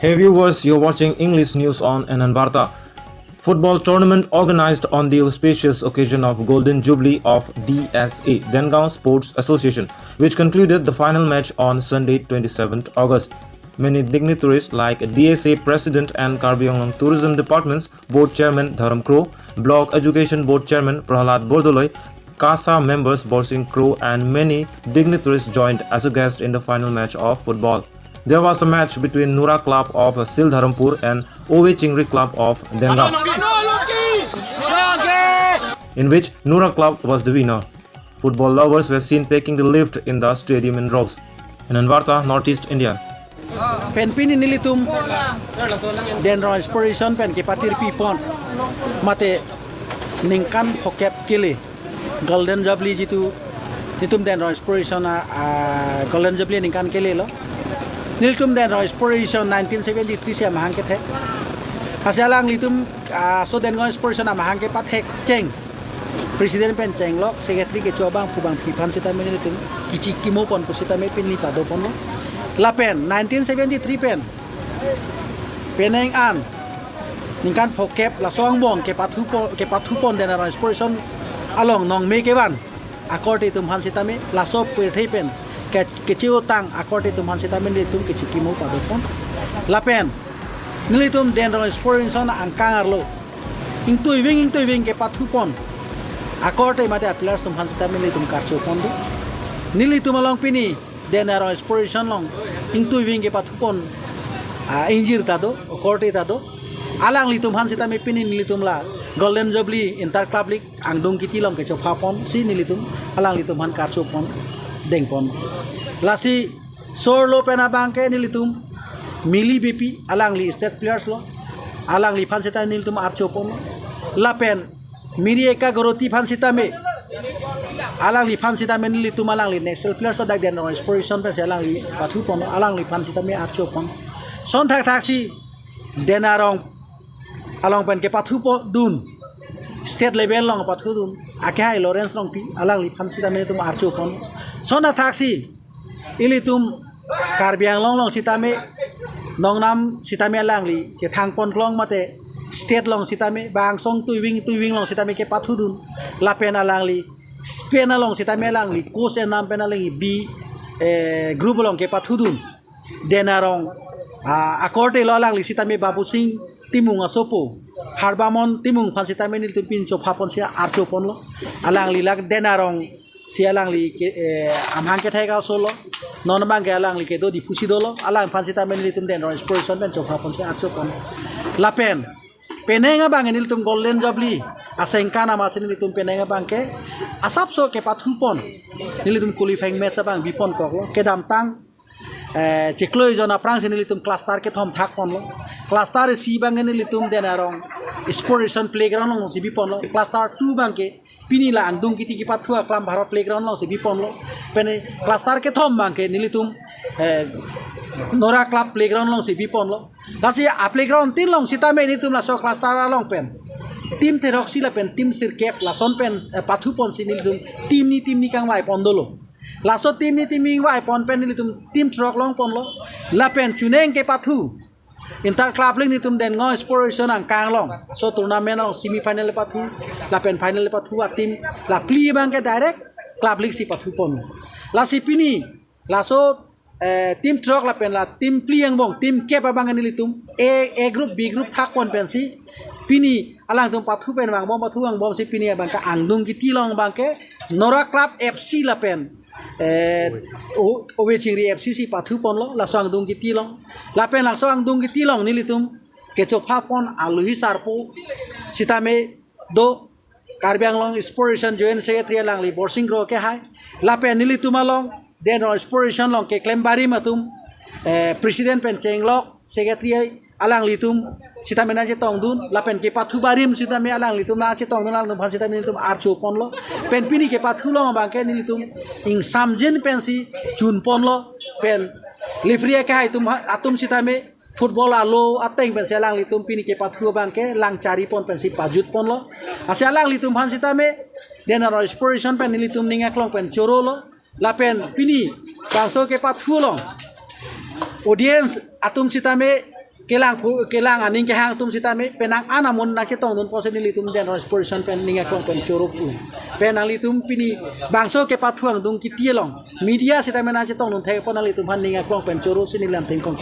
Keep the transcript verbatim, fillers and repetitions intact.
Hey viewers, you're watching English News on N N Varta. Football tournament organized on the auspicious occasion of Golden Jubilee of D S A, Dengaon Sports Association, which concluded the final match on Sunday, twenty-seventh August. Many dignitaries like D S A President and Karbi Anglong Tourism Department's Board Chairman Dharam Kro, Block Education Board Chairman Prahlad Bordoloi, KASA members Borsing Kro and many dignitaries joined as a guest in the final match of football. There was a match between Nura Club of Sildharampur and Ove Chingri Club of Dengaon, in which Nura Club was the winner. Football lovers were seen taking the lift in the stadium in droves. N N Varta, Northeast India. Pen pini nelitum Dengaon Sports Association pen kepatirpipon mate ningkan phokep kele Golden Jubilee jitu nelitum Dengaon Sports Association a, a Golden Jubilee ningkan kelelo. Nelitum Dengaon Sports Association nineteen seventy-three si amahang kethek. Lasi alanglitum, ah, laso Dengaon Sports Association amahang kepathek cheng President pen chenglok, secretary kecho abangphu bangphi aphan sitame nelitum kichi kimo pon pusitame pini padoponlo. Lapen nineteen seventy-three pen penang an ningkan phokep laso angbong kepathupo-, kepathupon Dengaon Sports Association along nongme kevan akorte atum aphan sitame laso pirthe pen ke-, keche-otang akorte atum aphan sitame nelitum kichi kimo padopon. Lapen nelitum Dengaon Sports Association angkang arlo ingtuiving ingtuiving kepathupon akorte mate a-players atum aphan sitame nelitum karchopon do. Nelitum along pini Dengaon Sports Association along ingtuiving kepathupon, ah, ingjir ta do, akorte ta do. Alanglitum aphan sitame pini nelitum la Golden Jubilee Inter Club League angdung kiti along kechophapon si nelitum alanglitum aphan karchopon dengpon. Lasi laso arlo pen abangke nelitum Mili Beypi, alangli state players lo, alangliphan sitame nelitum archopon. Lapen Miri Ekagoroti aphan sitame, alangliphan sitame nelitum alangli national players lo, dak Dengaon Sports Association pensi alangli pathupon, alangliphan sitame archopon. Lason thakthaksi Dengaon along pen kepathupon dun, state level along pathudun akehai Lawrence Rongpi, alangliphan sitame nelitum archopon. Lason thakthaksi ilitum Karbi Anglong along sitame nongnam sitame alangli chethangpon klong mate state along sitame bangso ingtuiving ingtuiving along sitame kepathudun lapen alangli Spain along sitame alangli coach enam pen alangli B, eh, group along kepathudun. Dengaon, ah, akorte lo, alangli sitame Babusing Timung asopo, Harbamon Timung aphan sitame nelitum pini chophapon si archoponlo. Alangli lak Dengaon si alangli ke, eh, amahang kethek aso lo. Non abangke alangli kedo Diphu si dolo. Alangphan sitame nelitum Dengaon Sports Association pen chophapon si archopon. Lapen penang abangke nelitum Golden Jubilee asengkan amatsi nelitum penang abangke asapso kepathupon nelitum qualifying match abang biponkoklo. Kedamtang, eh, chiklo ejon aphrangsi nelitum cluster kethom thakponlo. Cluster isi abangke nelitum Dengaon Sports Association playground alongsi biponlo. Cluster two abangke pini la angdung kiti kepathu aklam Bharat Playground alongsi biponlo. Pen cluster kethom abangke nelitum, eh, Nora Club Playground alongsi biponlo. Lasi a-playground tin along sitame nelitum laso cluster along pen team throksi lapen team sirkep lason pen, eh, pathuponsi nelitum team ni team ni kangvaipon dolo. Laso team ni team ni kangvaipon pen nelitum team throk longponlo. Lapen chuneng kepathu Inter Club League nelitum Dengaon Sports Association angkang along laso tournament along semi final pathu lapen final pathu a-team la phli abangke direct Club League si pathupon. Lasi pini laso, eh, team throk lapen la team phli angbong, team kep abangke nelitum A, A group, B group thakpon pensi pini alangtum pathu pen vangbom, pathu vangbomsi pini abangke angdung kiti along abangke Nora Club F C lapen, eh, O-, Ove Chingri F C si pathuponlo laso angdung kiti along. Lapen laso angdung kiti along nelitum kechophapon alohi sarpo sitame do Karbi Anglong Sports Association Joint Secretary alangli Borsing Kro akehai. Lapen nelitum along Dengaon Sports Association along keklem barim atum, eh, President pen chenglok, Secretary alanglitum sitame nangchetongdun, lapen kepathu barim sitame alanglitum nangchetongdun, alanglitum aphan sitame nelitum archo ponlo. Pen pini kepathu along abangke nelitum ingsamjin pensi chun ponlo. Pen referee akehai atum ha-, atum sitame football alo ateng pensi alanglitum pini kepathu abangke lang chari pon pensi pajut ponlo. Lasi alanglitum aphan sitame Dendra Sports Association pen nelitum ning aklong pen chorolo. Lapen pini bangso kepathu along audience atum sitame kelang phu-, kelang aning kehang atum sitame penang an amun nangchetongdun pusi nelitum Dendra Sports Association pen ning aklong pen choro pu. Pen nanglitum pini bangso kepathu angdeng kiti along media sitame nangchetongdun thek apot nanglitum aphan ning aklong pen choro si neli lam thengkong.